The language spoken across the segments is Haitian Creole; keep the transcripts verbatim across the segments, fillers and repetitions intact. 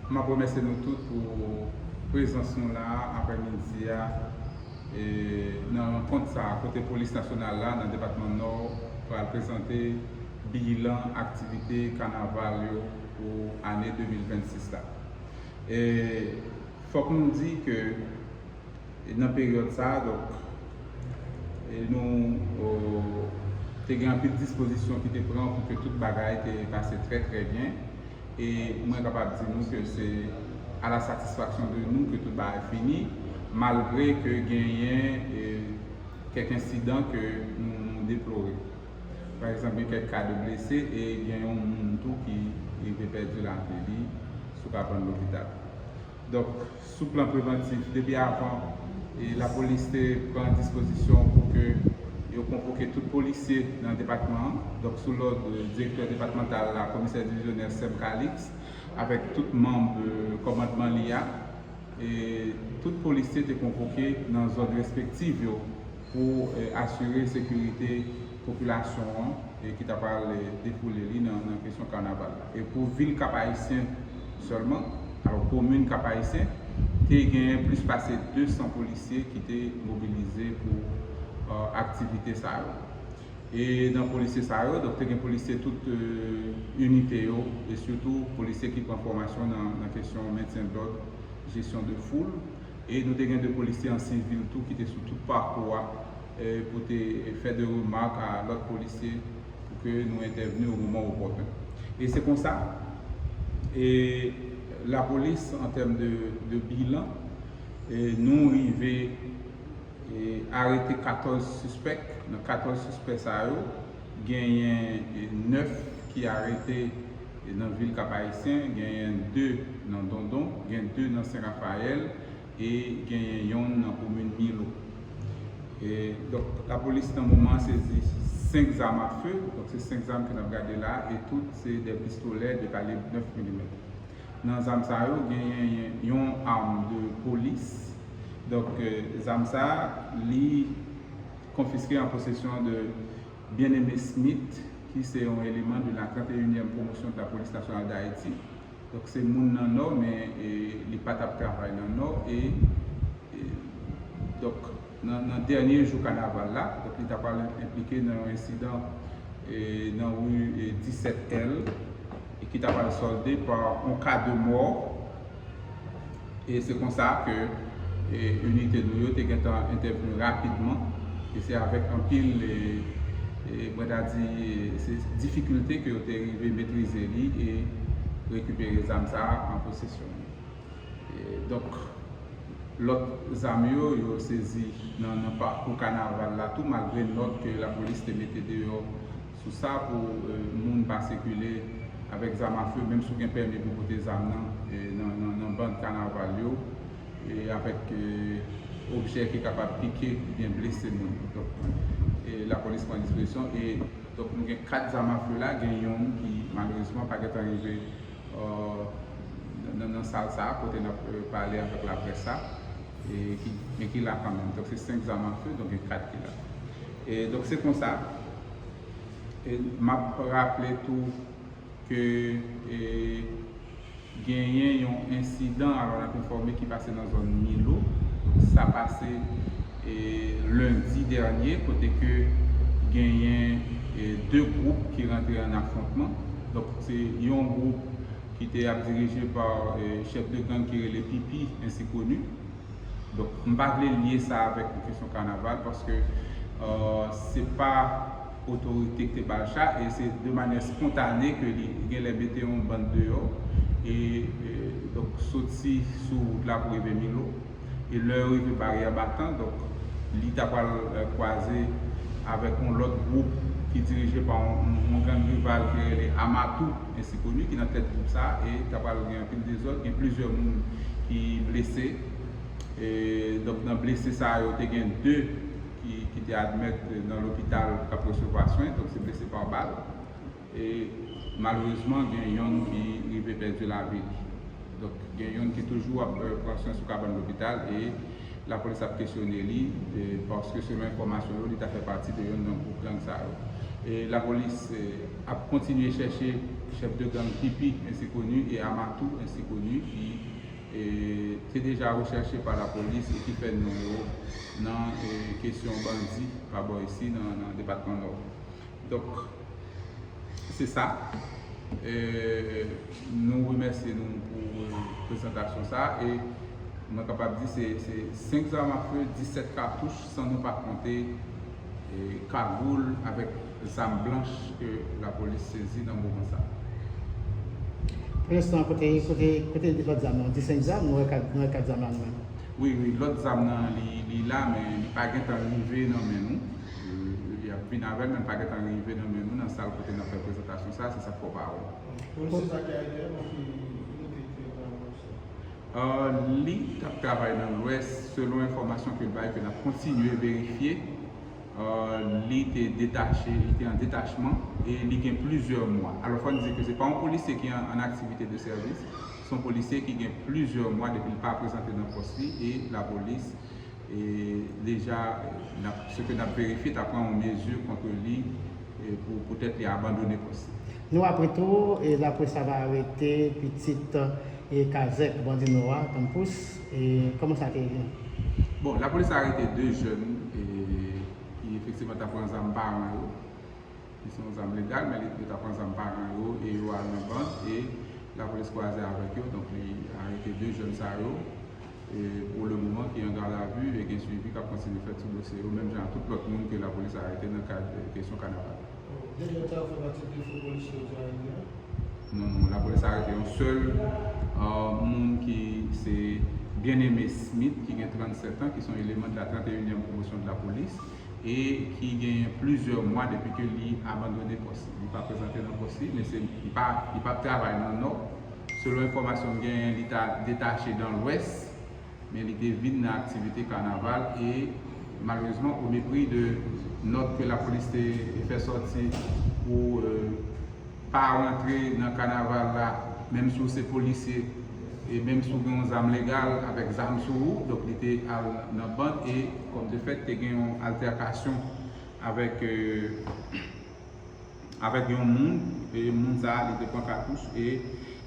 M ap remèsye nou tout pou prezans nou la aprèmidi a, e, nan rankont sa a, kote Polis Nasyonal la nan depatman Nò pral prezante bilan aktivite kanaval yo pou ane de mil vennsis la. E fòk nou di ke E nan peryòd sa a, donk, e nou, o, te gen anpil dispozisyon ki te pran pou ke tout bagay te pase trè, trè byen. E mwen kapab di nou ke se a la satisfaksyon de nou ke tout bagay fini, malgre ke genyen, e, kèk ensidan ke nou, nou deplore. Pa egzanp, gen kèk ka de blese e gen yon moun tou ki rive pèdi lavi li sou kabann lopital. Donk, sou plan prevantif, depi avan, e, lapolis te pran dispozisyon pou ke yo konvoke tout polisye nan depatman an. Donk, sou lòd, e, direktè depatmantal la, komisè divizyonè Sèm Calixte, avèk tout manm, e, kòmandman li a, e tout polisye te konvoke nan zòn respektif yo pou, e, asire sekirite popilasyon an, e ki ta pral, e, defoule li nan, nan kesyon kanaval la. E pou vil Kap Ayisyen sèlman, alò komin Kap Ayisyen, te genyen plis pase de san polisye ki te mobilize pou, e, aktivite sa yo. E nan polisye sa yo, donk te gen polisye tout, e, inite yo, e sitou polisye ki pran fòmasyon nan, nan kesyon mentyen dòd, jesyon de foul. E nou te gen de polisye an sivil tou ki te sou tout pakou a, e, pou te fè de remak a lòt polisye pou ke nou entèvni o moman opòten. E se konsa, e, lapolis, an tèm de, de bilan, e, nou rive, e, arete katòz sispèk. Nan katòz sispèk sa yo, genyen, e, nèf ki arete, e, nan vil Kap Ayisyen, genyen de nan Dondon, gen de nan Sen Rafayèl, e genyen yonn nan komin Milo. E, donk, lapolis nan moman an sezi senk zam afe, donk se senk zam ke n ap gade la, e tout se de pistolè de kalib nèf milimèt. Nan zam sa yo, genyen yon arm de polis. Donk, e, zam sa, li konfiske an posesyon de Bien-Aimé Smith, ki se yon eleman de la trente et unième promotion de la Police Nationale d'Haïti. Donk, se moun nan Nò, men, e, li pa t ap travay nan Nò. E, e, donk, nan, nan dènye jou kanaval la, donk, li ta pral enplike nan yon ensidan, e, nan ri, e, disèt L, e ki ta pral sòlde pa yon ka de mò. E se konsa ke, e, inite nou yo te gentan entèvni rapidman, e se avèk anpil, e, e, mwen ta di, se difikilte ke yo te rive metrize li e rekipere zam sa a an posesyon. E, donk, lòt zam yo, yo sezi nan, nan pakou kanaval la tou, malgre nòt ke lapolis te mete deyò sou sa pou, e, moun pa sikile avèk zam afe, menm si w gen pèmi pou pote zam nan, e, nan, nan, nan band kanaval yo, e avèk, e, objè ki kapab pike oubyen blese moun. Donk, e, lapolis pran dispozisyon, e donk nou gen kat zam afe la, gen yonn ki malerezman pa gentan rive, e, nan, nan sal sa a, kote n ap, e, pale avèk laprès sa, e ki, men ki la kanmenm. Donk, se senk zam afe, donk gen kat ki la. E donk, se konsa, e m ap raple tou ke, e, genyen yon ensidan, alò n ap enfòme, ki pase nan zòn Milo. Donk, sa pase, e, lendi dènye, kote ke genyen, e, de gwoup ki rantre an afwontman. Donk, se yon gwoup ki te ap dirije pa, e, chèf de gang ki rele Pipi, ensi koni. Donk, m pa vle lye sa avèk yon kesyon kanaval, paske, e, se pa otorite ki te ba l cha, e se de manyè spontane ke li genlè mete yon bann deyò, e, e, donk, soti sou wout la pou rive Milo. E lè yo rive baryè Batan, donk, li ta pral, e, kwaze avèk yon lòt gwoup ki dirije pa yon, yon, yon gang rival ki rele Amatou, ensi koni, ki nan tèt gwoup sa, e ta pral gen anpil dezòd, gen plizyè moun ki blese. E, donk, nan blese sa yo, te gen de ki, ki te admèt nan lopital k ap resevwa swen, donk se blese pa bal. E malerezman, gen yonn ki rive pèdi lavi li. Donk, gen yonn ki toujou ap, e, pran swen sou kabann lopital e Lapolis ap kesyone li, e, paske selon enfòmasyon yo, li ta fè pati de yonn nan gwoup gang sa yo. E lapolis, e, ap kontinye chèche chèf de gang Pipi, ensi koni, e Amatou, ensi koni, ki, e, te deja rechèche pa lapolis e ki fè non yo nan, e, kesyon bandi pa bò isi nan, nan depatman Nò. Donk, se sa. E, nou remèsye nou pou, e, prezantasyon sa. E mwen kapab di se, se senk zam afe, disèt katouch, san nou pa konte, e, kagoul avèk zam blanch ke lapolis sezi nan moman sa. Pou lenstan, kote, kote, kote lòt zam nan? Di senk zam, nou wè kat, nou wè kat zam la nou menm. Wi, wi, lòt zam nan, li, li la, men li pa gentan rive nan men nou. E, y ap vin avè l, men li pa gentan rive nan men nou nan sal kote n ap fè prezantasyon sa, se sa k fè w pa wè l. Polisye sa ki arete a, bon, ki, ki kote li te nan Lwès la? E, li t ap travay nan Lwès, selon enfòmasyon ke l bay, ke n ap kontinye verifye. E, li te detache, li te an detachman e li gen plizyè mwa. Alò, fò n di ke se pa yon polisye ki an, an aktivite de sèvis, se yon polisye ki gen plizyè mwa depi l pa prezante nan pòs li e lapolis, e, deja, e, n ap, se ke n ap verifye, ta pran yon mezi kont li, e, pou poutèt li abandone pòs li. Nou aprann tou, e, lapolis la va arete pitit, e, kazèk bandi Nò a, Tanpous. E kòman sa te ye? Bon, lapolis arete de jèn, e, ki efektivman ta pran zam paran yo. Li se yon zam legal, men li, yo ta pran zam paran yo e yo al nan bann. E lapolis kwaze avèk yo, donk li arete de jèn sa yo, e, pou le moman ki an gadavi e gen swivi k ap kontinye fèt sou dosye yo, menm jan ak tout lòt moun ke lapolis arete nan kad, e, kesyon kanaval. De jèn sa yo fè pati de fo polisye yo te arete a? Non, non, lapolis arete yon sèl, e, moun ki se Bien-Aimé Smith, ki gen trannsèt an, ki se yon eleman de la trente et unième promotion de la police, e ki genyen plizyè mwa depi ke li abandone pòs li. Li pa prezante nan pòs li, men se, li pa, li p ap travay nan Nò. Selon enfòmasyon m genyen, li ta detache nan Lwès, men li te vin nan aktivite kanaval e, malerezman, o mepri de nòt ke lapolis te fè sòti pou, e, pa rantre nan kanaval la, menm si w se polisye, e menm si w gen yon zam legal avèk zam sou ou, donk li te al nan bann e, kòm de fèt, te gen yon altèkasyon avèk, e, avèk yon moun, e moun sa a, li te pran katouch e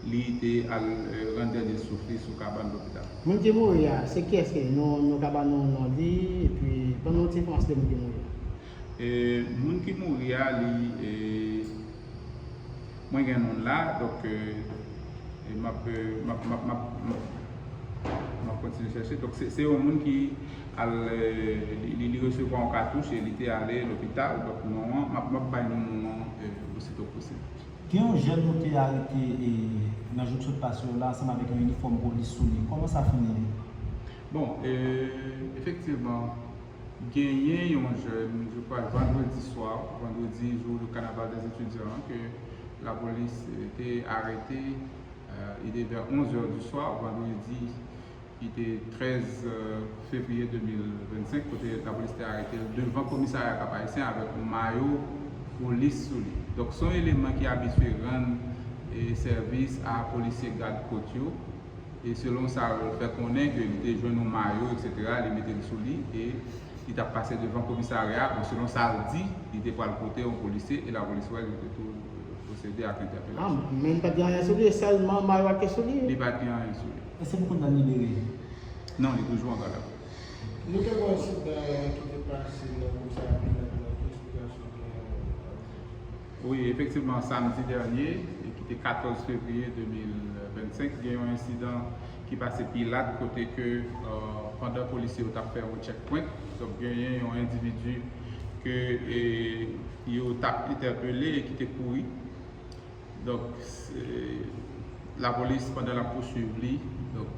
li te al, e, rann dènye souf li sou kabann lopital. Moun ki mouri a, se kiyès li ye? Nou, nou ka ban nou non li, epi ban nou yon ti enfòmasyon de moun ki mouri a. E, moun ki mouri a, li, e, mwen gen non l la, donk, e, e m ap, e, m ap, m ap, m ap, m ap, m ap kontinye chèche. Donk, se, se yon moun ki al, e, li, li, li resevwa yon katouch e li te ale lopital. Donk, non an, m ap, m ap bay nou non an, e, osito posib. Gen yon jèn nou te arete, e, nan jou k sot pase yo la, ansanm avèk yon inifòm polis sou li. Kòman sa fini ye? Bon, e, efektivman, genyen yon jèn, je crois, vandredi swa, vandredi, jou de carnaval des étudiants, ke lapolis, e, te arete, e, il est vers onze heures du soir, vandredi, ki te trèz, e, fevriye de mil vennsenk, kote lapolis te arete l devan komisarya Kap Ayisyen avèk yon mayo polis sou li. Donk, se yon eleman ki abitye rann, e, sèvis a polisye gad kot yo. E selon sa l fè konnen ke li te jwenn yon mayo, etsetera, li mete l sou li e li t ap pase devan komisarya. Bon, selon sa l di, li te pral kote yon polisye e lapolis wè l, li te tou, e, pwosede ak entèpelasyon. Ah, men li pa t gen anyen sou li, e sèlman mayo a te sou li? Li pa t gen anyen sou li. Èske nou konn nan libere? Non, li toujou an gadavi. Nou te gen yon ensidan ki te pase nan komisarya Pilat la, ki eksplikasyon gen? Wi, efektivman, samdi dènye, e ki te katòz fevriye de mil vennsenk, gen yon ensidan ki pase Pilat, kote ke, e, pandan polisye yo t ap fè yon checkpoint, donk genyen yon endividi ke, e, yo t ap entèpele e ki te kouri. Donk, se, lapolis, pandan l ap pouswiv li, donk,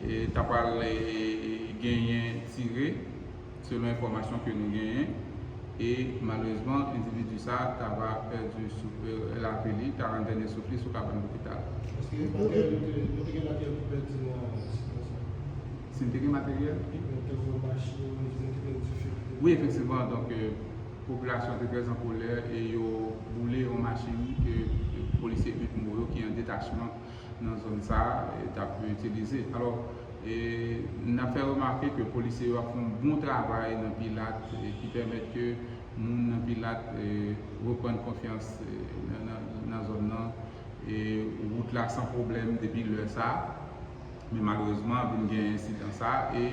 e, ta pral, e, genyen tire, selon enfòmasyon ke nou genyen. E, malerezman, endividi sa a ta va pèdi sou, e, lavi li, ta rann dènye souf li sou kabann lopital. Èske gen materyèl, yo te, yo te gen materyèl ki pèdi nan ensidan sa a? Si n te gen materyèl? Yo te gen machin, yo te gen dife. Wi, efektivman, donk, e, popilasyon te trè an kolè e yo boule yon machin ke polisye UDMO yo ki an detachman nan zòn sa a, e, t ap itilize. Alò, E n ap fè remake ke polisye yo ap fè yon bon travay nan Pilat, e ki pèmèt ke moun nan Pilat, e, reprann konfyans, e, nan, nan, nan zòn nan. E wout la san pwoblèm depi lè sa. Men malerezman, vin gen ensidan sa. E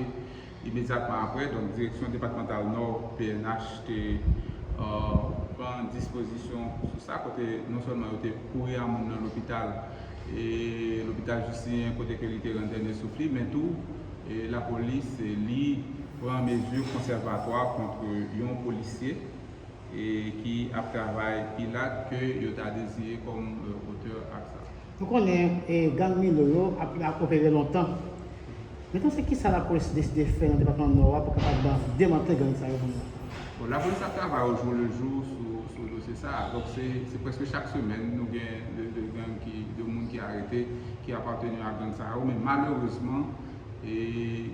imedyatman apre, donk, Direksyon Depatmantal Nò, P N H, te, e, pran dispozisyon sou sa, kote non sèlman yo te kouri a moun nan lopital, e lopital Jistinyen, kote ke li te rann dènye souf li, men tou, e lapolis, e li pran mezi konsèvatwa kont yon polisye, e ki ap travay Pilat, ke yo ta deziye kòm, e, otè ak sa. Nou konnen, e, gang Milo yo ap, ap opere lontan. Mentnan, se kisa lapolis deside fè nan depatman Nò a pou kapab demantle gang sa yo kounye a? Bon, lapolis ap travay au jour le jour sou, sou dosye sa a. Donk, se, se prèske chak semèn nou gen de, de gang ki, de moun ki arete, ki aparteni a gang sa yo. Men malerezman, e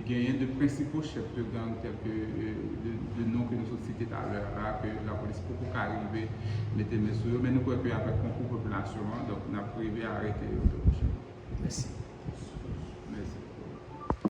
genyen de prensipo chèf de gang, tèl ke, e, de, de non ke nou sot site talè a la, ke lapolis poko ka rive mete men sou yo. Men nou kwè ke avèk konkou popilasyon an, donk, n ap rive arete yo tou pwochènman.